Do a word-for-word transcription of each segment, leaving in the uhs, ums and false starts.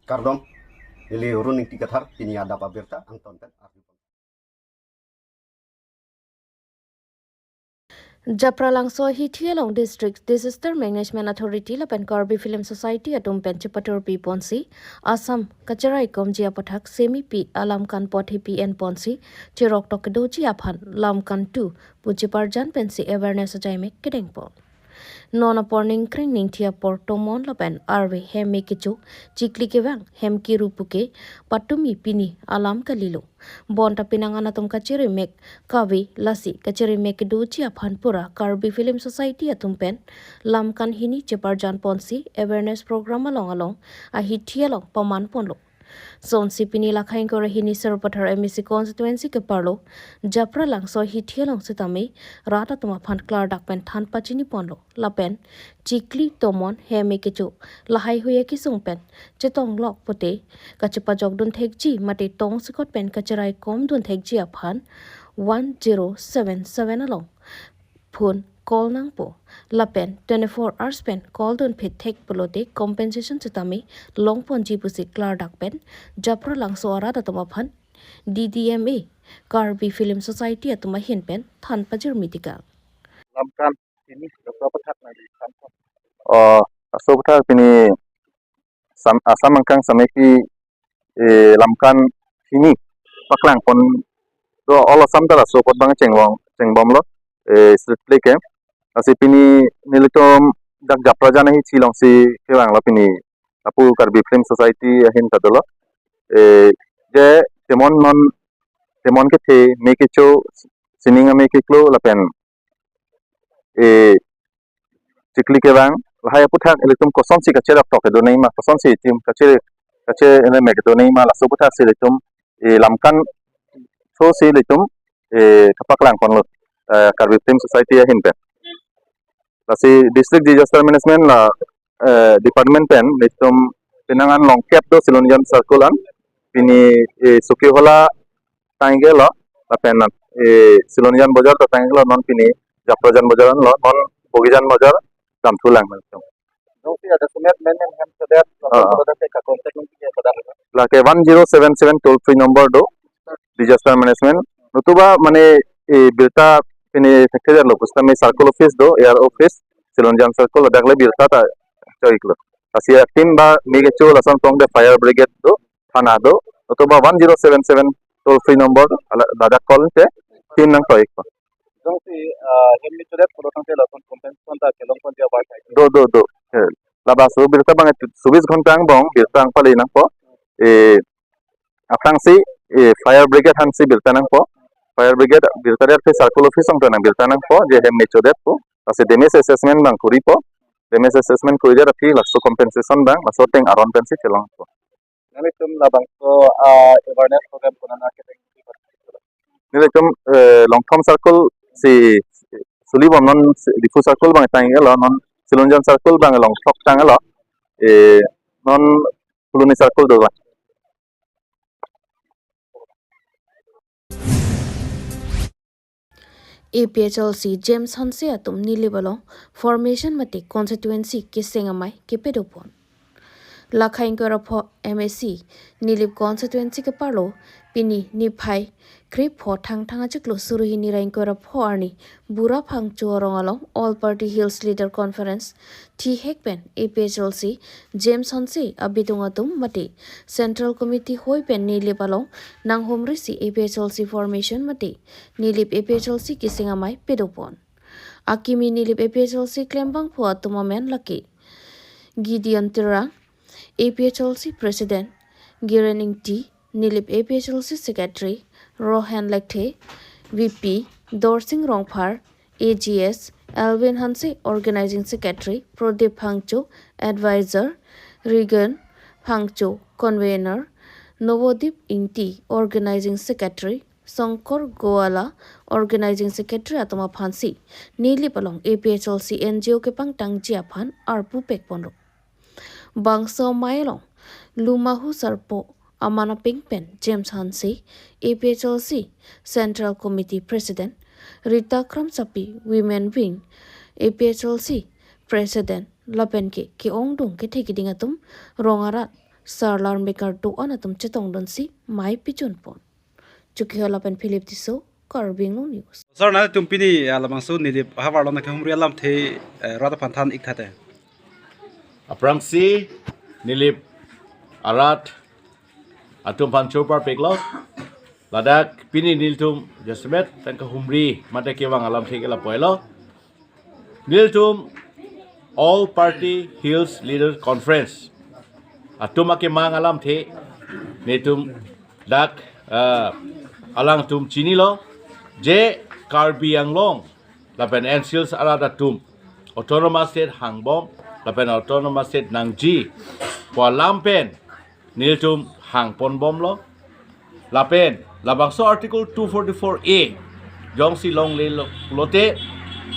Kardom, neli Arun Ingti Kathar, pini adap abirta angton pen arju. Japralangso ahithi along District Disaster Management Authority lapen Karbi Film Society atum pen chepatur piponsi, Assam kacheraikomji aputhak semipi alam kan pothepi enponsi, cherok tok kedoji aphan lam kan tu pu cheparjan pensi awareness ajaimek kedengpon. Non apor ningkring ningthi apor tomon lapen arve hem me kecho, chikli kevang, hem kiru puke patumi pini alam kalilo. Bonta pinangan atum kacheremek kave, lasi kacheremek kedoji aphan pura Karbi Film Society atum pen lam kan hini cheparjan ponsi awareness program along along ahithi along paman ponlo. Sonsi pini lakhai ingkoi ra hini Sarupathar M A C constituency keparlo Japralangso ahithi along sitame rat atum aphan klardak pen than pachini ponlo. Lapen chikli tomon hem me kecho lahai hui akesung pen chetong lok pote kachepajok dun thekji mate tong sikot pen kacheraikom dun thekji aphan one zero seven seven along phone call nangpo. Lapen twenty-four hours pen call dun phit thek pulote compensation sitame longponji pusi klardak pen Japralangso arat atum aphan D D M A Karbi Film Society atum ahin pen than pajirmi tikang. Lam kan hini, laso aputhak nangli than pon. Oh, laso aputhak pini Sam, Assam angkang semipi, eh, lam kan hini paklang pon do, all Assam ta laso apot bang chengbom, chengbomlo, eh, street play ke. Lasi pini nelitum dak Japrajan ahithi alongsi kevanglo pini lapu Karbi Film Society ahin ta dolo. Eh, je temon non, temon kethe, me kecho, sining ame keklo lapen, eh, chikli kevang, lahai aputhak ilitum kosonsi kacherok tok kedo nangma, kosonsi itum kache, kacheremek kedo nangma, laso aputhak si ilitum, eh, lam kan through si ilitum, eh, kapaklang ponlo, eh, Karbi Film Society ahin pen. Lasi District Disaster Management la, eh, department pen ilitum pinangan longkep do Silonjan Circle an, pini, eh, Sokihola tanglo, lapen, eh, Silonjan Bojar ta tanglo, non pini Japrajan Bojar anlo, non Bogijan Bojar damthulang. Jongsi ada semet men men hem sedet, ah, ah, ada te ka contact nung ke pada. Lake one zero seven seven toll free number do, disaster management. Notuba mane, eh, birta pini thekthe lo, pusitame circle office do, A R office, Silonjan Circle, ladak le birta ta choiklo. Lasi team ba me kecho lason tong de fire brigade do, thana do, notuba one zero seven seven toll free number do, ala ladak call te team nangtoikpo. Jongsi, ah, hem me chodet pulo tangte lason compensation ta kelongponji abar thai. Do, do, do. Eh, labangso birta bang chobis ghonta angbong birta nangpale nangpo. Eh, aphrangsi, eh, fire brigade aphansi birta nangpo. Fire brigade birta det ke circle office along ta nang birta nangpo, je hem me chodet pu. Lasi damage assessment bang kuripo. Damage assessment kuridet aphi laso compensation bang laso ateng aron pensi chelongpo. Nanglitum labangso, ah, awareness program konat nangkedeng? Nelitum, eh, Longthom Circle si, Sulibom non si, Diphu Circle bang tanglo, non Silonjan Circle bang longthok tanglo, eh, non Phuloni Circle do bang. A P H L C James Hanse atum Nilip along formation mate constituency keseng amei kepadopon. Lakhai ingkoi ra pho M A C Nilip constituency keparlo pini niphai krepho Thangthang achiklo suri hini ra ingkoi ra pho arni Bura Phangcho arong along All Party Hills Leader Conference thihek pen A P H L C James Hanse abidung atum mate Central Committee hoi pen Nilip along nanghumri si A P H L C formation mate Nilip A P H L C keseng amei padopon. Akimi Nilip A P H L C klembangphu atum amen lake Gideon Terang, A P H L C President, Giren Ingti, Nilip A P H L C Secretary, Rohan Lekthe, V P, Dorsing Rongphar, A G S, Alvin Hanse, Organizing Secretary, Prodip Phangcho, Advisor, Regan Phangcho, Convener, Nobodip Ingti, Organizing Secretary, Songkor Goala, Organizing Secretary atum aphansi Nilip along A P H L C N G O kepangtangji aphan arpu pekponlo. Bangso amei along Lumahu Sarpo aman apeng pen James Hanse, A P H L C Central Committee President, Rita Kramsapi Women Wing, A P H L C President, lapen ke ke-ongdung kethe keding atum rong arat Sarlar mekar do-an atum chetongdunsi mei pijunpon. Chuki Hela pen Philip Tisso, Karbi Anglong News. Sir, nangtum pini, ah, labangso Nilip ahavar along nangkehumri alamthe, eh, rat aphan than-ik thate. Aphrangsi Nilip arat atum aphan chopar peklo. Ladak pini nelitum jasemet tangka humri mate kevang alamthe ke lapu-elo. Nelitum All Party Hills Leaders Conference atum akemang alamthe nelitum dak, eh, alangtum chinilo, je Karbi Anglong lapen N C Hills arat atum Autonomous State hangbom lapen Autonomous State nangji pu alam pen nelitum hangponbomlo. Lapen labangso Article two forty-four A jongsi longlelo pulote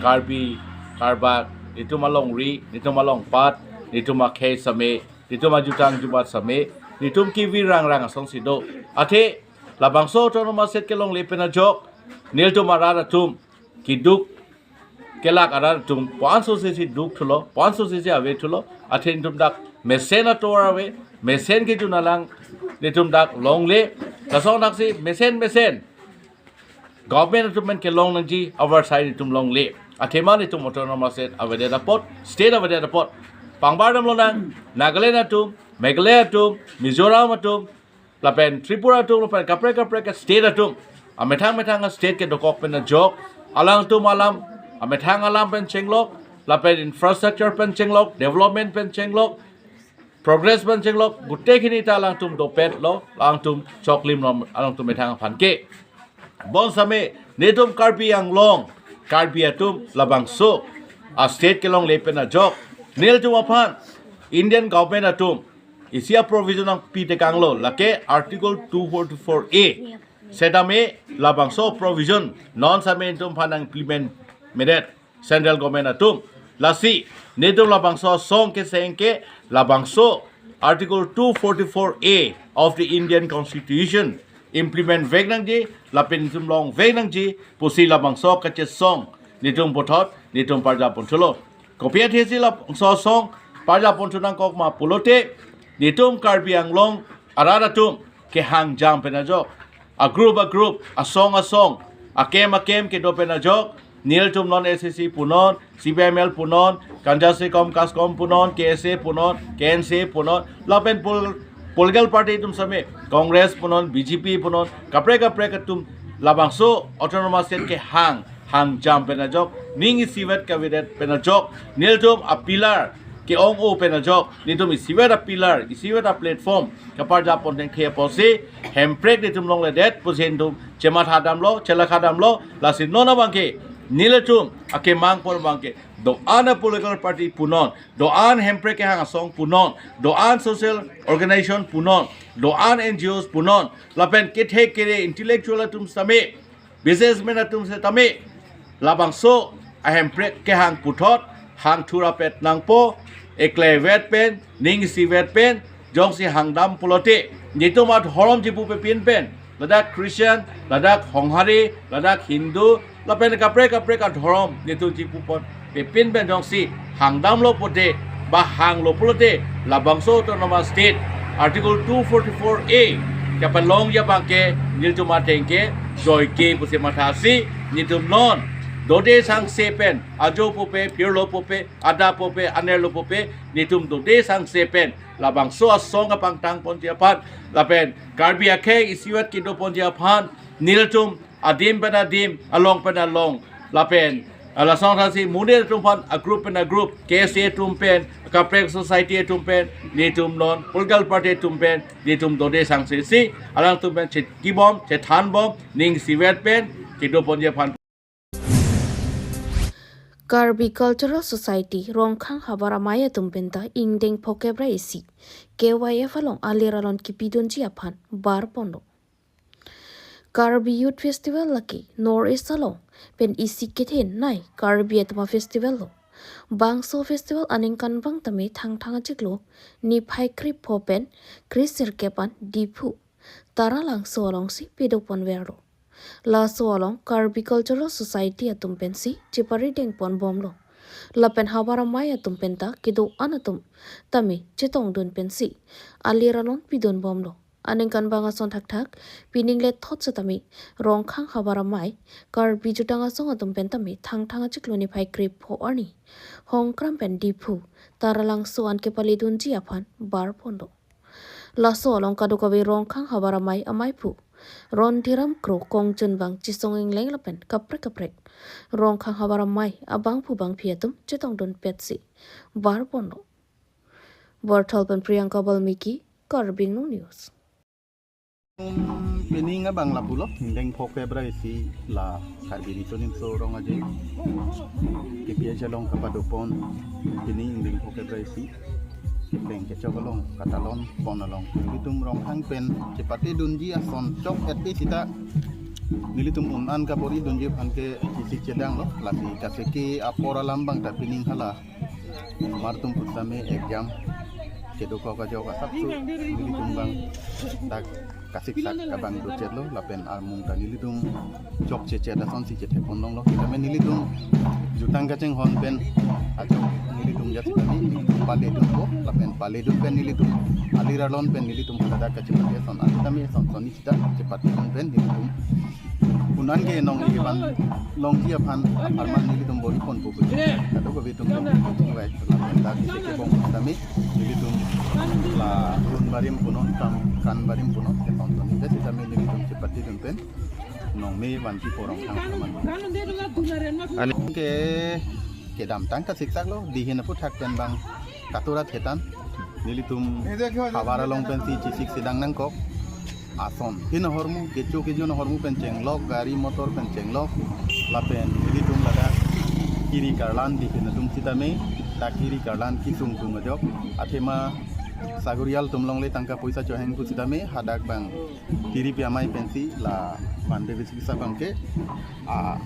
Karbi, Karbak, nelitum alongri, nelitum alongpat, nelitum akhei same, nelitum ajutang jubat same, nelitum kevi rangrang asonsi do. Athe labangso Autonomous State kelongle pen ajok nelitum arat atum keduk kelak arat atum, ko-an sosesi duk thulo, ko-an sosesi ave thulo, athe nelitum dak mesen ator ave, mesen kejun alang nelitum dak longle, lason daksi mesen mesen government atum pen kelong nangji ahavar asai nelitum longle. Athema nelitum Autonomous State avedet apot, state avedet apot pangbar damlonang, Nagaland atum, Meghalaya atum, Mizoram atum, lapen Tripura atum, lapen kaprek kaprek a-state atum, amethang methang a-state kedokok pen ajok alangtum alam, amethang alam pen chenglok, lapen infrastructure pen chenglok, development pen chenglok, progress pen chenglok, gutei khini ta alangtum dopetlo, alangtum choklimlo, alangtum methang aphan ke. Bonsitame nelitum Karbi Anglong, Karbi atum labangso a-state kelongle pen ajok nelitum aphan Indian government atum isi a-provision nangpitekanglo, lake Article two forty-four A. Setame labangso provision non same nelitum aphan nang-implement medet central government atum. Lasi nelitum labangso asong keseng ke labangso Article two forty-four A of the Indian Constitution implement vek nangji, lapen nelitum long vek nangji pusi labangso kachesong nelitum puthot nelitum parjapon thulo. Kopi athesi labangso asong parjapon thunangkok ma pulote, nelitum Karbi Anglong arat atum kehangjam pen ajok, a-group a-group, asong asong, akem akem kedo pen ajok, nelitum non S A C punon, C P I M L punon, Kanja Sekom Kaskom punon, K S A punon, K N C A punon, lapen pol-, political party atum same, Congress punon, B J P punon, kaprek kaprek atum labangso Autonomous State kehang, hangjam pen ajok, ning isivet kavedet pen ajok, nelitum a-pillar ke-ong-o pen ajok, nelitum isivet a-pillar, isivet a-platform kaparjapon thengthe apotsi hemprek nelitum longledet pusi nelitum chematha damlo, chelakha damlo. Lasi non abangke nelitum akemangpon abangke do-an a-political party punon, do-an hemprek kehang asong punon, do-an social organization punon, do-an N G Os punon, lapen kethek kere intellectual atum sitame, businessman atum sitame, labangso ahemprek kehang puthot hangthurapet nangpo, eklevet pen, ning isivet pen, jongsi hangdam pulote, nelitum adhorom chipu pepin pen, ladak Christian, ladak Honghari, ladak Hindu, lapen kaprek kaprek adhorom nelitum chipupon pepin pen jongsi hangdamlo pulote, ba hanglo pulote, labangso Autonomous State Article two forty-four A kapalongji abangke nelitum ateng ke joike pusi mathasi, nelitum non dode sangse pen, ajo pupe, pirlo pupe, ada pupe, anerlo pupe, nelitum dode sangse pen labangso asong kapangtangponji aphan, lapen Karbi akhei isivet kedoponji aphan, nelitum adim pen adim, along pen along, lapen, ah, lason thasi monit atum aphan, a-group pen a-group, K S A atum pen, kaprek society atum pen, nelitum non political party atum pen, nelitum dode sangse si alangtum pen chekibom, chethanbom, ning isivet pen kedoponji aphan. Karbi Cultural Society Rongkhang havar amei atum pen ta ingdeng phokep ra isi K Y F along alir alon kipidunji aphan barponlo. Karbi Youth Festival lake North East along pen isi kethenei Karbi atum a-festival lo. Bangso festival aningkanvang tame Thangthang achiklo niphai krepho pen kresirkep an Diphu Taralangso alongsi pidunponverlo. Laso along Karbi Cultural Society atum pensi cheparidengponbomlo. Lapen havar amei atum penta kedo-an atum tame chetongdun pensi alir alon pidunbomlo. Aningkanvang ason thakthak pining lethot setame Rongkhang havar amei Karbi Jutang Asong atum pen tame Thangthang achiklo niphai krepho arni Hongkram pen Diphu Taralangso an kepaledunji aphan barponlo. Laso along kadokave Rongkhang havar amei ameiphu Rondhiram Kro, Kongjunbang Chisong Engleng lapen kaprek kaprek Rongkhang havar amei abangphu bangphi atum chetongdun petsi barponlo. Barthal pen Priyanka Valmiki, Karbi Anglong News. Pining abang lapulo, ingdeng phokep ra isi la Karbi Riso Nimso Rong Aje K P H along kapadopon, pining ingdeng phokep ra isi kepleng kechok along katalon pon along nelitum Rongkhang pen chepatedunji ason chok etpe sita nelitum un-an kabor-idunji aphan ke chesik chedanglo. Lasi kaseke apor alam abang ta pining hala mar atum pusitame exam kedokok ajok asapso nelitum abang dak kasiksak abang dochetlo, lapen armung ta nelitum chok chechet asonsi chethekponlonglo. Tame nelitum jutang kachinghon pen ajok nelitum jat sitame paledunpo, lapen paledun pen nelitum alir alon pen nelitum hala dak kachepate ason, atame ason soni sita chepatedun pen nelitum un-an ke nong-i kevan longji aphan apharman nelitum bor-iponpo pu. Kadokave atum tum tum vai la dak kebong tame nelitum la kun barim punon kam kan barim punon ke tonton. Jadi tame nelitum chepatedun pen nongme vanpi porong thang apharman. Anke kedamtang kasiksaklo, dihin aphuthak pen abang katura thetan nelitum havar along pensi chesik sedang nangkok. Ason hin ahormu, kecho kejun ahormu pen chenglok, gari motor pen chenglok, lapen nelitum ladak kiri karlan dihin atum sitame, dak kiri karlan kesung tum ajok, athema sagurial atum longle tangka poisa chohang pu sitame, hadak abang kiri pi amei pensi la pande bisi bisa abang ke, ah,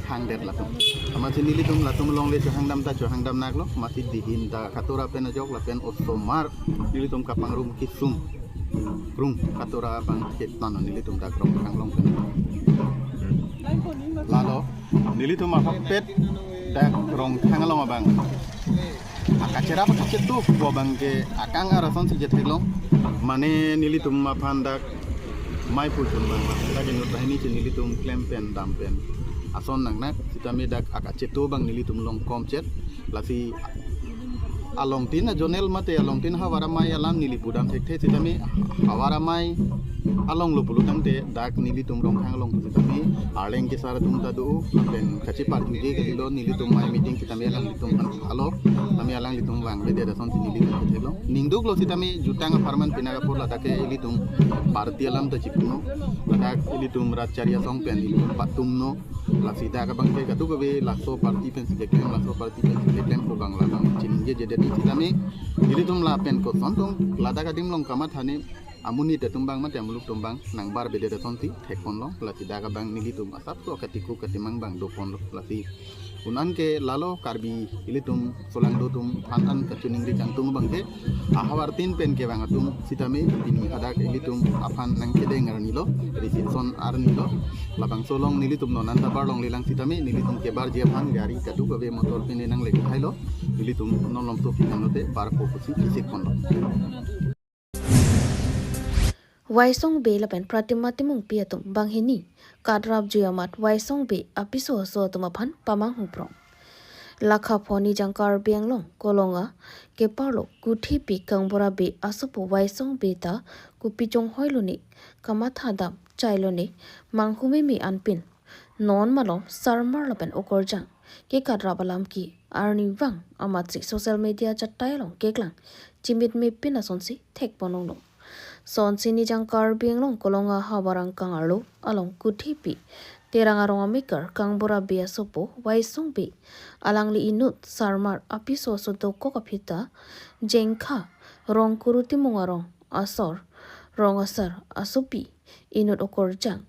hangdet latum. Amatsi nelitum latum longle chohangdam ta chohangdam naklo, amatsi dihin ta katura pen ajok lapen osomar nelitum kapangrum kesung. Rung katura abang ketman nelitum dak Rongkhang along pen. Lalo nelitum ahokpet dak Rongkhang along abang akacherap akachetu pu abang ke akang arasonsi chetheklong. Mane nelitum aphan dak meiphu chun abang, dak inut banghini si nelitum klem pen dam pen ason nangnak, sitame dak akachetu abang nelitum along komchet. Lasi alongtin ajonel mate alongtin havar amei alam neli pudam thekthe sitame havar amei alonglo pulo tangte dak nelitum Rongkhang along sitame arleng kesar atum ta do, lapen kacheparjuje kalilo, nelitum mei meeting sitame alanglitum aphan alo, tame alanglitum vangvedet asonsi nelitum theklong. Ningduklo sitame jutang apharman penang apor ladak ke ilitum party alam ta chipuno, ladak ilitum rat chari asong pen ilitum patumno. Lasi dak abang ke kadokave laso party pensi keklem, laso party pensi keklem pu abang labang chiningjejedet sitame ilitum lapen koson tum ladak adim along kamatha ne amonit atum abang mate amuluk atum abang nangbarvedet asonsi thekponlong. Lasi dak abang nelitum asapso katiku katimang abang doponlo. Lasi un-an ke lalo Karbi ilitum solangdo atum aphan an kachiningri kangtung abang ke ahavartin pen kevang atum sitame pini hadak ilitum aphan nangkedeng arnilo, reception arnilo. Labangso along nelitum non anta bar longlelang sitame nelitum kebarji aphan gari kadokave motor pine nanglek thailo, nelitum non lomso pinang lote barpo pusi kesikponlo. Waisong Bey lapen Pratima Timungpi atum banghini kadrapjui amat Waisong Bey apiso aso atum aphan pamanghu prong. Lakha pho Nijang Karbi Anglong Kolonga keparlo Kuthepi Kangbura Bey asopo Waisong Bey ta kopi chonghoi lone, kamatha dam chai lone, manghu meme anpin non malom sarmar lapen okorjang kekadrap alam ke arnivang amatsi social media chatai along keklang chimitme pin asonsi thekponlonglo. Sonsi Nijang Karbi Anglong Kolonga havar angkang arlo along Kuthepi Terang arong amekar Kangbura Bey asopo Waisong Bey alangli inut sarmar apiso aso dokok aphi ta Jengkha Rongkuru Timung arong asor rong asar asopi inut okorjang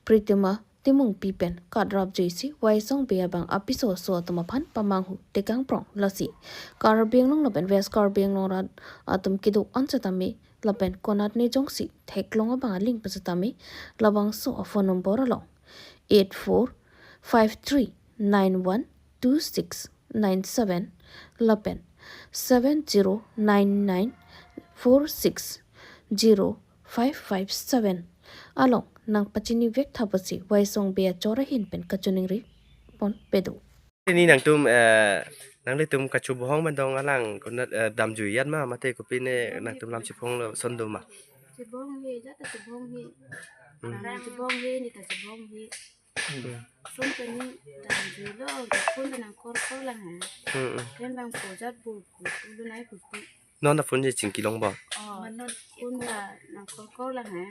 Pratima Timungpi pen kadrapjuisi Waisong Bey abang apiso aso atum aphan pamanghu tekang prong. Lasi Karbi Anglong lapen West Karbi Anglong rat atum kedo-an setame lapen konatne jongsi theklong abang aling pu setame labangso aphone number along eight four five three nine one two six nine seven lapen seven zero nine nine four six zero five five seven along nangpachinivek tha pusi Waisong Bey achor ahin pen kachiningri ponpe do. Pini nangtum, eh, nanglitum kachobohong mandong alang konat, eh, damjui yat ma mate kopine nangtum lam chiphong lo son do ma? Chibohong he, jata chibohong he. Hmm. Nang chibohong he, neta chibohong he. Hmm. Son peni damjuilo, phone ta nangkorkor lang he. Hmm, hmm. Hem bang pujat bu, bu, ulu nai bu, bu. Non ta phone je chingki long ba? Oh, phone ta nangkorkor lang he.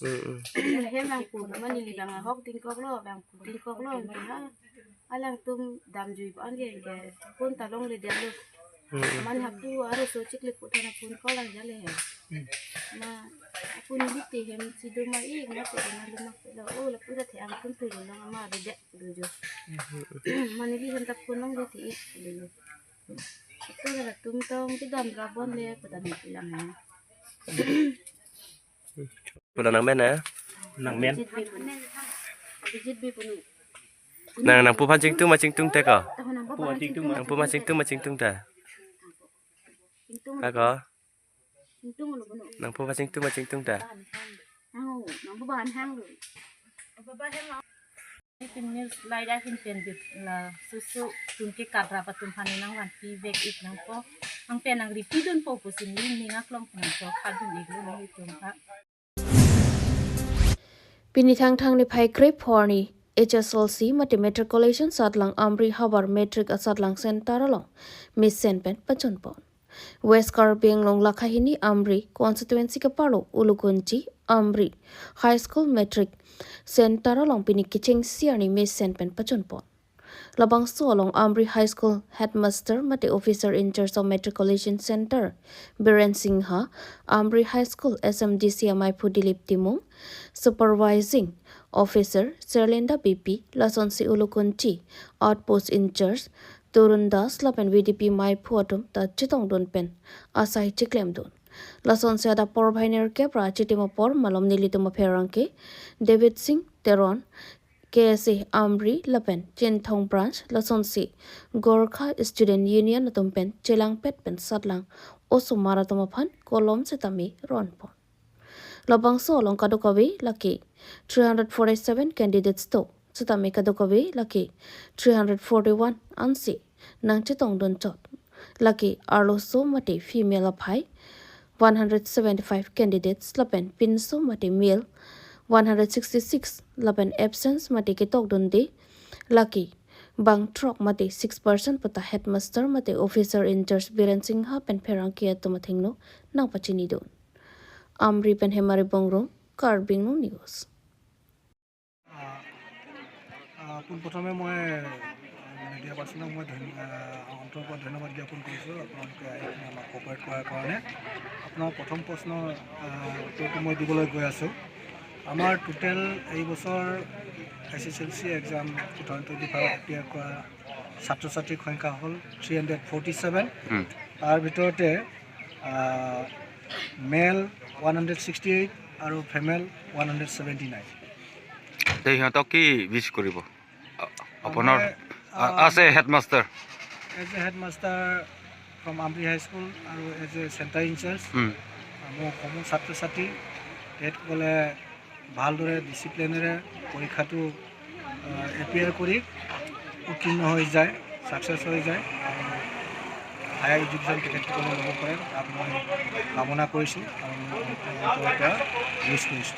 Hmm, hmm. Hem bang pu, mane neli bang ahok dingkoklo, bang pu dingkoklo, ha. Alangtum damjui ba anke, anke phone ta longledetlo. Hmm, hmm. Mane hapu arloso chikle pu tha na phone call lang jale he. Hmm. Ma, ako neli te hem si do ma ik, ma te na luma lo, o lapu ta the angtum tu lo ma reject lo jo. Hmm, hmm, hmm. Mane neli hem ta phone longledet ik lo. Ito latum tong kedam ra bon le, pu ta neli lang he. Pu ta nangmen, eh? Nangmen. Abhijit Bey pu. Abhijit Bey pu nu. Nang, nangpu aphan chingtung ma chingtungte ko? Tahu nangpu aphan chingtung ma. Nangpu aphan chingtung ma chingtungte? Chingtung. Kako? Chingtung lo pu nu. Nangpu aphan chingtung ma chingtungte? Hang, nangpu aphan hang lo. Tin mil slide ahin pen bit laso atum ke kadra atum aphan nangvanpi vek ik nangpo. Nang pen nangripi dunpo pusi neli ning aklong pen nangchok padun iklo nangtum ha. Pini Thangthang niphai krepho arni H S L C mate matriculation satlang Amri havar matric asatlang center along mesen pen pachunpon. West Karbi Anglong lakha hini Amri constituency keparlo Ulukunchi Amri High School Matric Center along pini kechengsi arni mesen pen pachunpon. Labangso along Amri High School Headmaster mate Officer in Charge of Matriculation Center Biren Singha, Amri High School S M D C amaiphu Dilip Timung, Supervising Officer Serlinda B P, lasonsi Ulukunchi Outpost in Charge Torun Das lapen V D P maiphu atum ta chetongdun pen asai chiklemdun. Lasonsi adap porphai nerkep ra chitim apor malom nelitum apherangke David Singh Teron, K S A Amri lapen Chinthong Branch, lasonsi Gorkha Student Union atum pen chelangpet pen satlang osomar atum aphan kolom setame ronpon. Labangso along kadokave lake three hundred forty-seven candidates do, setame kadokave lake three hundred forty-one ansi nangchetongdun chot. Lake arloso mate female aphai one hundred seventy-five candidates lapen pinso mate male one hundred sixty-six lapen absence mate ketokdunde lake bang throk mate six percent puta Headmaster mate Officer in Charge Biren Singha pen pherangke atum athengno nangpachinidun. Amri pen Hemari Bongrung, Karbi Anglong News. আহ, আহ, পোনপ্ৰথমে মই, আহ, মিডিয়া পাৰ্চনক মই ধন্য-, আহ, অন্তৰৰ পৰা ধন্যবাদ জ্ঞাপন কৰিছোঁ আপোনালোকে আহি কিনে আমাক কোঅপাৰেট কৰাৰ কাৰণে। আপোনাৰ প্ৰথম প্ৰশ্নৰ, আহ, উত্তৰটো মই দিবলৈ গৈ আছোঁ। আমাৰ টোটেল এই বছৰ H S L C exam two thousand twenty five appear কৰা ছাত্ৰ ছাত্ৰীৰ সংখ্যা হ'ল থ্ৰী হাণ্ড্ৰেড ফৰ্টি ছেভেন। হুম। তাৰ ভিতৰতে, আহ, male one hundred sixty eight আৰু female one hundred seventy nine. তে সিহঁতক কি উইচ কৰিব? আ-, আপোনাৰ, আমাৰ, আ-, আ-, আছে headmaster. As a headmaster from Amri high school আৰু as a centre incharge, hmm. মোৰ সমূহ ছাত্ৰ ছাত্ৰী তেখেতসকলে ভালদৰে ডিচিপ্লিনেৰে পৰীক্ষাটো, আহ, এপিয়াৰ কৰি উত্তীৰ্ণ হৈ যায়, ছাকচেছ হৈ যায়, আৰু হায়াৰ এডুকেশ্যন তেখেতসকলে ল'ব পাৰে, তাত মই কামনা কৰিছোঁ আৰু মই অন্তৰৰ পৰা উইচ কৰিছোঁ।